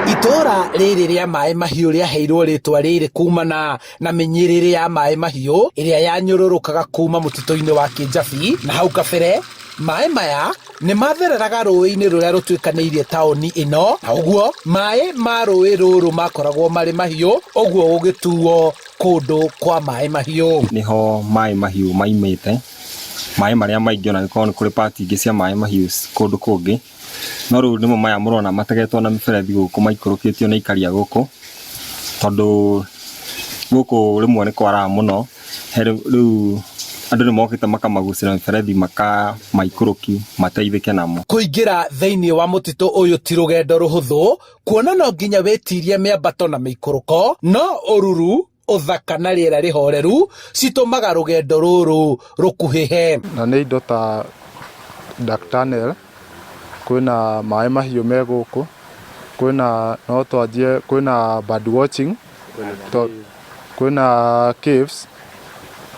Itũũra rĩrĩ rĩa maĩ mahiũ rĩaheirwo rĩtwa rĩrĩ kumana na mĩnyĩrĩrĩ ya maĩ mahiũ ĩrĩa yanyũrũrũkaga kuma mũtitũ-inĩ wa Kĩnjabi, na hau kabere maĩ maya nĩ mathereraga rũĩ-inĩ rũrĩa rũtuĩkanĩirie taũni ĩno, na ũguo maĩ ma rũĩ rũrũ makoragwo marĩ mahiũ, ũguo gũgĩtuo kũndũ kwa maĩ mahiũ. Nĩho maĩ mahiũ maimĩte, maĩ marĩa maingĩ ona gũkorwo nĩ kũrĩ part ingĩ cia maĩ mahiũ kũndũ kũngĩ, no rĩu nĩmo maya mũrona mategetwo na mĩberethi gũkũ maikũrũkĩtio nĩ aikari a gũkũ, tondũ gũkũ rĩmwe nĩ kwaraga mũno, rĩu andũ nĩ mokĩte makamagucĩra mĩberethi makamaikũrũki mateithĩke namo. Kũingĩra thĩinĩ wa mũtitũ ũyũ ti rũgendo rũhũthũ, kuona no nginya wĩtirie mĩambato na mĩikũrũko, no ũruru, ũthaka na rĩera rĩhoreru citũmaga rũgendo rũrũ rũkuhĩhe. Na nĩ indo ta Dark Tunnel, kwĩna maĩ mahiũ me gũkũ, kwĩna no twanjie kwĩna bird watching, kwĩna caves,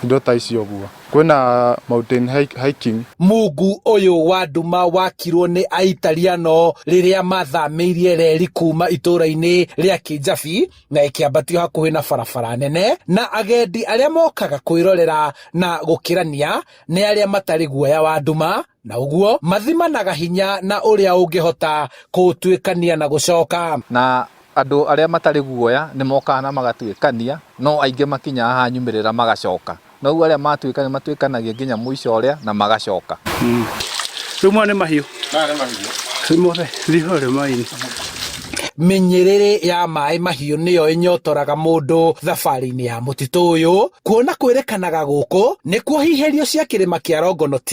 indo ta icio ũguo. Kwĩna mountain hiking. Mungu ũyũ wa nduma wakirwo nĩ Aitaliano rĩrĩa mathamĩirie reri kuma itũũra-inĩ rĩa Kĩnjabi na ĩkĩambatio hakuhĩ na barabara nene, na agendi arĩa mokaga kwĩrorera na gũkĩrania nĩ arĩa matarĩ guoya wa nduma, na ũguo mathimanaga hinya na ũrĩa ũngĩhota kũũtuĩkania na gũcoka. Na andũ arĩa matarĩ guoya nĩ mokaga na magatuĩkania, no aingĩ makinyaga haha nyumĩrĩra magacoka. No rĩu arĩa matuĩkania matuĩkanagia nginya mũico ũrĩa na magacoka. Rĩu maya nĩ mahiũ. Maya nĩ mahiũ. Rĩu mothe thiĩ maĩ-inĩ. Mĩnyĩrĩrĩ ya maĩ mahiũ nĩyo ĩnyotoraga mũndũ thabarĩ-inĩ ya mũtitũ ũyũ, kuona kwĩrĩkanaga gũkũ nĩkuo hiherio cia kĩrĩma kĩa Longonot,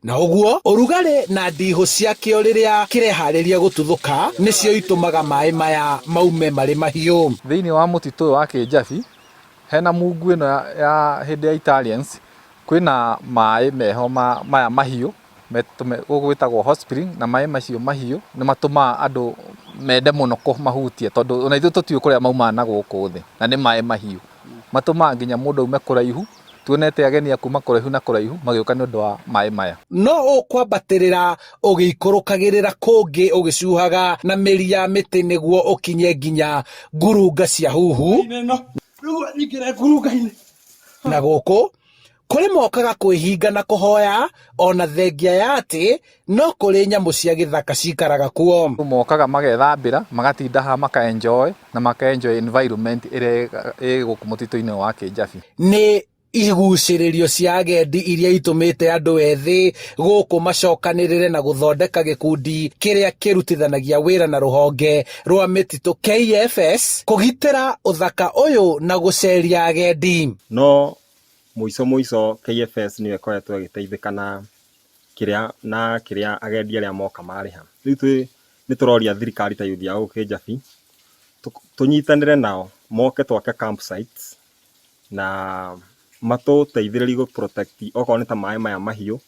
na ũguo ũrugarĩ na ndihũ ciakĩo rĩrĩa kĩreharĩria gũtuthũka nĩcio itũmaga maĩ maya maume marĩ mahiũ. Thĩinĩ wa mũtitũ ũyũ wa Kĩnjabi, hena mungu ĩno ya hĩndĩ ya Italians, kwĩna maĩ meho maya mahiũ, gũkũ gwĩtagwo hot spring, na maĩ macio mahiũ nĩ matũmaga andũ mende mũno kũmahutia tondũ ona ithuĩ tũtiũĩ kũrĩa maumaga na gũkũ thĩ, na nĩ maĩ mahiũ. Matũmaga nginya mũndũ aume kũraihu, tuonete ageni a kuma kũraihu na kũraihu magĩũka nĩ ũndũ wa maĩ maya. No ũkwambatĩrĩra ũgĩikũrũkagĩrĩra kũngĩ ũgĩcuhaga na mĩri ya mĩtĩ nĩguo ũkinye nginya ngurunga cia huhu. Na gũkũ kũrĩ mokaga kwĩhinga na kũhoya ona thengia ya atĩ no kũrĩ nyamũ cia gĩthaka cikaraga kuo. Mokaga magethambĩra, magatinda haha maka enjoy na maka enjoy environment ĩrĩa ĩ gũkũ mũtitũ-inĩ wa Kĩnjabi. Nĩ igucĩrĩrio cia agendi iria itũmĩte andũ ethĩ gũkũ macokanĩrĩre na gũthondeka gĩkundi kĩrĩa kĩrutithanagia wĩra na rũhonge rwa mĩtitũ KFS kũgitĩra ũthaka ũyũ na gũceria agendi. No mũico mũico KFS nĩyo ĩkoretwo ĩgĩteithĩka na kĩrĩa na kĩrĩa agendi arĩa moka marĩha. Rĩu twĩ nĩ tũroria thirikari ta youth ya gũkũ Kĩnjabi tũnyitanĩre nao moke twake campsites na matũteithĩrĩrie gũ protect okorwo nĩ ta maĩ maya mahiũ,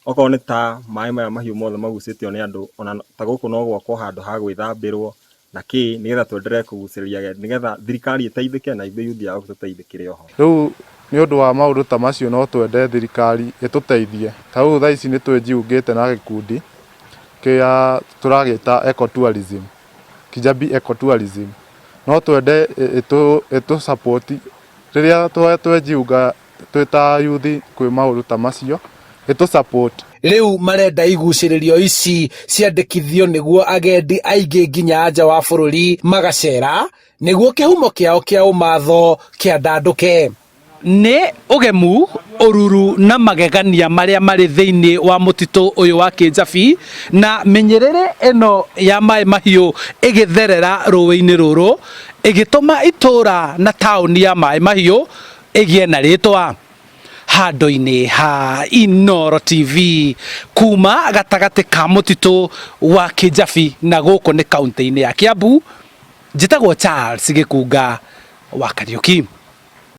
okorwo nĩ ta maĩ maya mahiũ mothe magucĩtio nĩ andũ, ona ta gũkũ no gwakwo handũ ha gwĩthambĩrwo na kĩ, nĩgetha tũenderee kũgucĩrĩria agendi, nĩgetha thirikari ĩteithĩke na ithuĩ youth ya gũkũ tũteithĩkĩre oho. Rĩu nĩ ũndũ wa maũndũ ta macio no twende thirikari ĩtũteithie. Ta rĩu thaa ici nĩ twĩjiungĩte na gĩkundi kĩa tũragĩta eco tourism, Kijabi eco tourism. No twende ĩtũ support rĩrĩa twejiunga twĩ ta youth kwĩ maũndũ ta macio, ĩtũ support. Rĩu marenda igucĩrĩrio ici ciandĩkithio nĩguo agendi aingĩ nginya nja wa bũrũri magacera nĩguo kĩhumo kĩao kĩa ũmatho kĩandandũke. Nĩ ũgemu, ũruru na magegania marĩa marĩ thĩinĩ wa mũtitũ ũyũ wa Kĩnjabi na mĩnyĩrĩrĩ ĩno ya maĩ mahiũ ĩgĩtherera rũĩ-inĩ rũrũ ĩgĩtũma itũũra na taũni ya maĩ mahiũ ĩgĩe na rĩtwa. Handũ-inĩ ha Inooro TV kuma gatagatĩ ka mũtitũ wa Kĩnjabi na gũkũ nĩ kaũntĩ-inĩ ya Kiambu, njĩtagwo Charles Gĩkunga wa Kariũki.